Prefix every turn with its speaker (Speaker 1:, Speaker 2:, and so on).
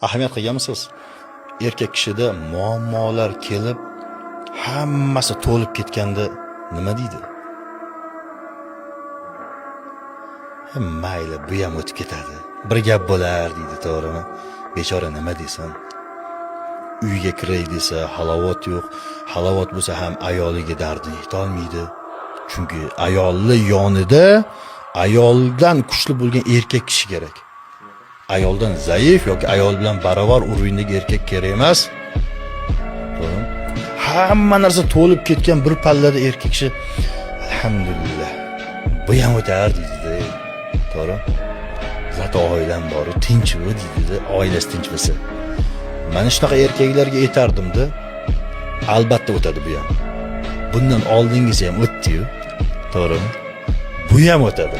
Speaker 1: Ahamiyat qilganmisiz? Erkak kishida muammolar kelib, hammasi to'lib ketganda nima deydi? Mayli, bu ham o'tib ketadi. Bir gap bo'lar deydi, to'g'rimi? Bechora nima desin? Uyga kiray desa halovat yo'q. Halovat bo'lsa ham ayoliga dardini aytolmaydi. Chunki ayolli yonida ayoldan kuchli bo'lgan erkak kishi kerak. Ayoldan zaif yoki ayol bilan barobar уровень dagi erkak kerak emas. To'g'rimi? Hamma narsa to'lib ketgan bir pallada erkak kishi alhamdulillah, bu ham o'tar deydi. To'g'ri? Зато oilam bor, tinch bu deydi, oilasi tinch bo'lsa. Mana shunaqa erkaklarga aytardim-da, albatta o'tadi bu ham. Bundan oldingisi ham o'tdi-yu. To'g'rimi? Bu ham o'tadi.